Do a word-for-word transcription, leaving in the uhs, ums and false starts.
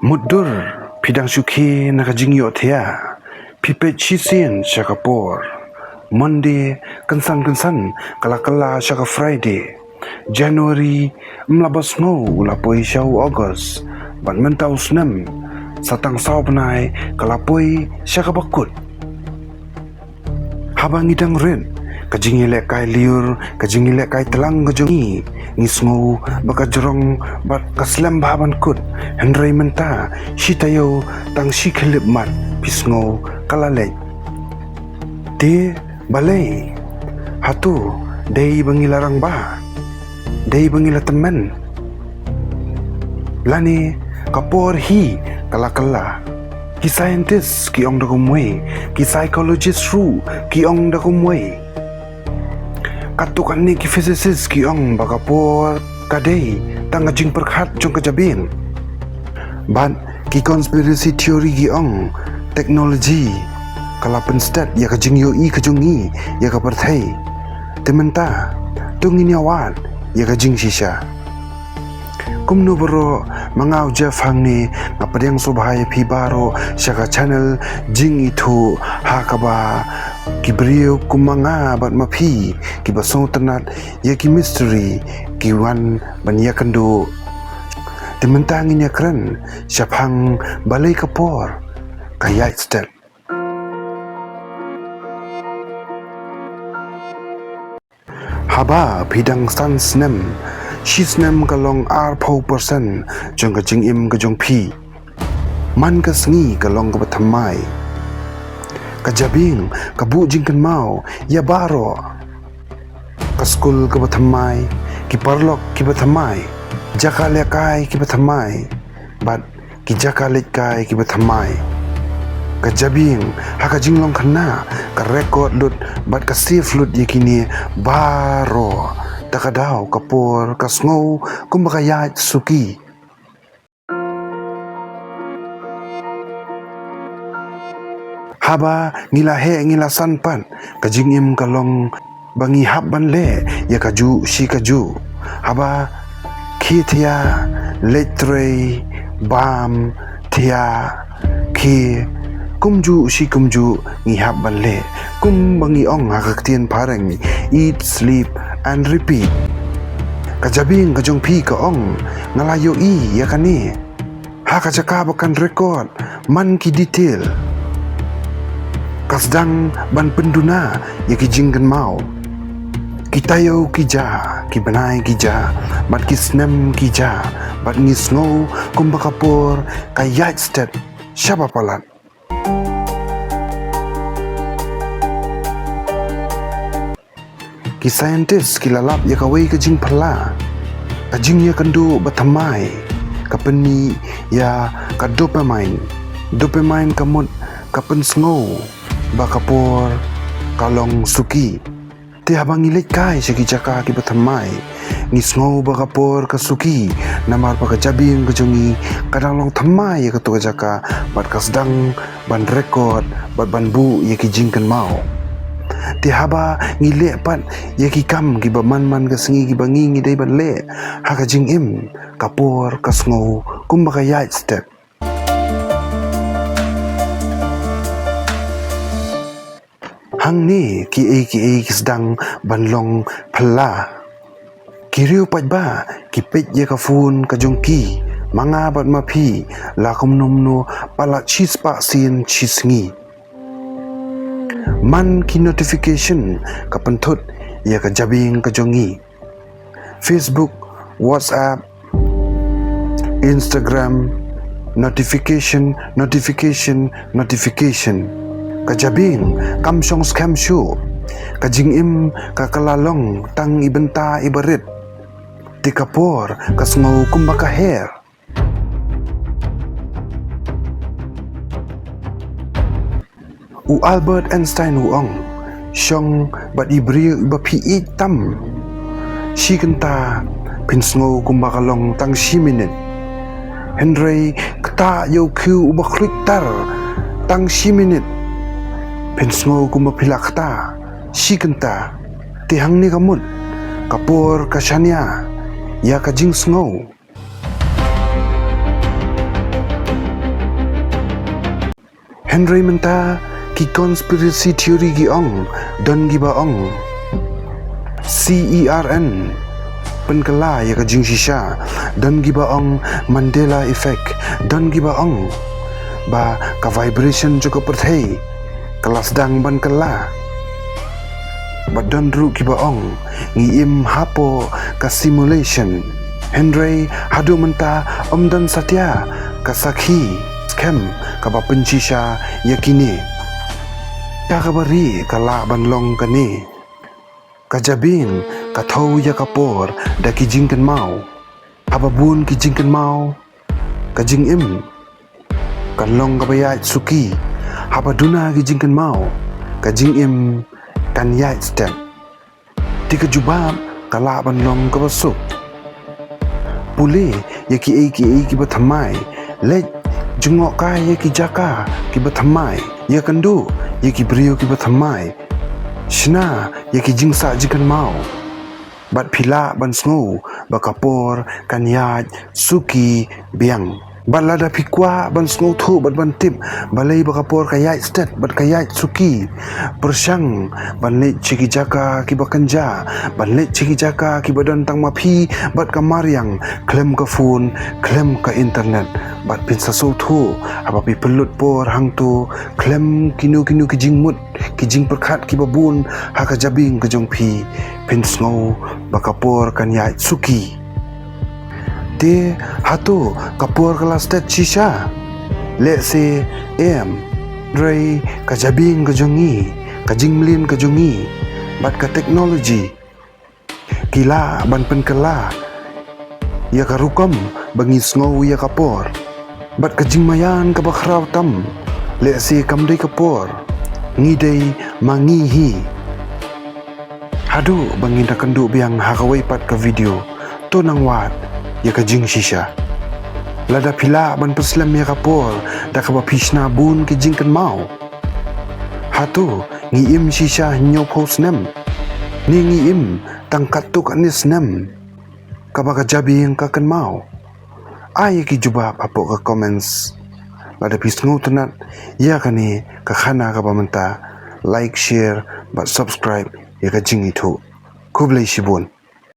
Mutdur, phi dang shu khie na ka jingïohthiah, phi peit shisien sha ka por. Monday kynsan kynsan ka la kylla sha ka Friday. January ym la ba sngew u la poi sha u August. Bad mynta u snem sa tang saw bnai ka la poi sha ka bakut. Haba ngi dang rit, ka jingïalehkai lyiur, ka jingïalehkai tlang ka jong ngi, ngi sngew ba ka jrong bad ka slem bha ban kut. Hynrei mynta, shi taïew tang shi khyllipmat phi sngew ka la leit. Te balei? Hato dei ba ngi la rangbah? Dei ba ngi la tymmen? Lane ka por hi ka la kylla? Ki scientist ki ong da kumwei, ki psychologist ruh ki ong da kumwei. Katto katne ki physicist ki ong ba ka por ka dei tang ka jingpyrkhat jong ka jabieng. Bad ki conspiracy theory ki ong technology ka la pynstet ïa ka jingïohi ka jong ngi ïa ka pyrthei. Te mynta to ngin ïa wad ïa ka jingshisha. Kumno baroh, ma nga u Jeff hangne, nga pdiang sngewbha ïa phi baroh sha ka channel Jingithuh, ha kaba ki briew kum ma nga bad ma phi kiba sngewtynnat ïa ki mystery ki wan ban ïakynduh. Te mynta ngin ïakren shaphang balei ka por ka ïaid stet. Haba phi dang san snem, shi snem ka long arphew percent jong ka jingim ka jong phi. Man ka sngi ka long kaba thymmai. Ka jabieng ka buh jingkynmaw ïa baroh. Ka skul kaba thymmai, ki paralok kiba thymmai, jaka lehkai kiba thymmai, bad ki jaka lehkai kiba thymmai. Ka jabieng ha ka jinglong khynnah ka record lut bad ka save lut ïa kine baroh. Ta ka daw ka por ka sngew kumba ka ïaid suki. Haba ngi la heh ngi la san pat, ka jingim ka long ba ngi hap ban leh ïa kajuh shi kajuh. Haba khie thiah, leit trei, bam, thiah, khie, kumjuh shi kumjuh ngi hap ban leh. Kumba ngi ong ha ka ktien phareng, eat, sleep and repeat. Ka jabieng ka jong phi ka ong, nga la ïohi ïa kane ha ka jaka ba kan record man ki detail. Ka sdang ban pynduna ïa ki jingkynmaw. Ki taïew ki jia, ki bnai ki jia, bad ki snem ki jia, bad ngi sngew kumba ka por ka ïaid stet shaba palat. Ki scientist ki la lap ïa kawei ka jingphylla, ka jingïakynduh ba thymmai, ka pynmih ïa ka dopamine. Dopamine ka mut ka pynsngew ba ka por ka long suki. Te haba ngi leit kai sha ki jaka kiba thymmai, ngi sngew ba ka por ka suki, namar ba ka jabieng ka jong ngi ka dang long thymmai ïa kato ka jaka, bad ka sdang ban record bad ban buh ïa ki jingkynmaw. Te haba ngi leh pat ïa ki kam kiba man man ka sngi kiba ngi ngi dei ban leh ha ka jingim, ka por ka sngew kumba ka ïaid stet. Hangne kiei kiei ki sdang ban long phylla. Ki riew paidbah ki peit ïa ka phone ka jong ki, ma nga bad ma phi, la kumno kumno palat shispah sien shi sngi. Man ki notification ka pynthut ïa ka jabieng ka jong ngi. Facebook, WhatsApp, Instagram, notification, notification, notification. Ka jabieng kam shong skhem shuh. Ka jingim ka ka la long tang i bynta iba rit. Te ka por ka sngew kumba ka her. U Albert Einstein u ong, shong bad i briew iba phi ïeit tam. Shi kynta phin sngew kumba ka long tang shi minit. Hynrei kata ïa u khiew uba khluit tar tang shi minit, phin sngew kumba phi la kata shi kynta. Te hangne ka mut ka por ka shaniah ïa ka jingsngew. Hynrei mynta ki conspiracy theory ki ong, don kiba ong C E R N pynkylla ïa ka jingshisha, don kiba ong Mandela effect, don kiba ong ba ka vibration jong ka pyrthei ka la sdang ban kylla. Bad don ruh kiba ong ngi im hapoh ka simulation. Hynrei haduh mynta ym don satia ka sakhi skhem kaba pynshisha ïa kine. Ka kaba ri ka lah ban long kane. Ka jabieng ka thew ïa ka por da ki jingkynmaw. Haba bun ki jingkynmaw, ka jingim kan long kaba ïaid suki. Haba duna ki jingkynmaw, ka jingim kan ïaid stet. Te ka jubab ka lah ban long kaba suk. Pule ïa kiei kiei kiba thymmai. Leit jngohkai ïa ki jaka kiba thymmai. Ïakynduh ïa ki briew kiba thymmai. Shna ïa ki jingsah jingkynmaw. Bad phi lah ban sngew ba ka por kan ïaid suki biang. Bad lada phi kwah ban sngewthuh bad ban tip balei ba ka por ka ïaid stet bad ka ïaid suki, pyrshang ban leit sha ki jaka kiba kynja, ban leit sha ki jaka kiba don tang ma phi bad ka mariang, khlem ka phone, khlem ka internet. Bad phin sa sngewthuh haba phi pynlut por hangto, khlem kino kino ki jingmut, ki jingpyrkhat kiba bun ha ka jabieng ka jong phi, phin sngew ba ka por kan ïaid suki. Te hato ka por ka la stet shisha? Lehse em. Hynrei ka jabieng ka jong ngi, ka jingmlien ka jong ngi bad ka technology ki lah ban pynkylla ïa ka rukom ba ngi sngew ïa ka por. Bad ka jingmaïan kaba khraw tam, lehse kam dei ka por, ngi dei ma ngi hi. Haduh ba ngin da kynduh biang ha kawei pat ka video, to nang wad ïa ka jingshisha. Lada phi lah ban pynslem ïa ka por da kaba phi shna bun ki jingkynmaw. Hato ngi im shisha hynñiewphew snem? Ne ngi im tang katto katne snem kaba ka jabieng ka kynmaw? Ai ïa ki jubab hapoh ka comments. Lada phi sngewtynnat ïa kane ka khana kaba mynta, like, share bad subscribe ïa ka Jingithuh. Khublei shibun.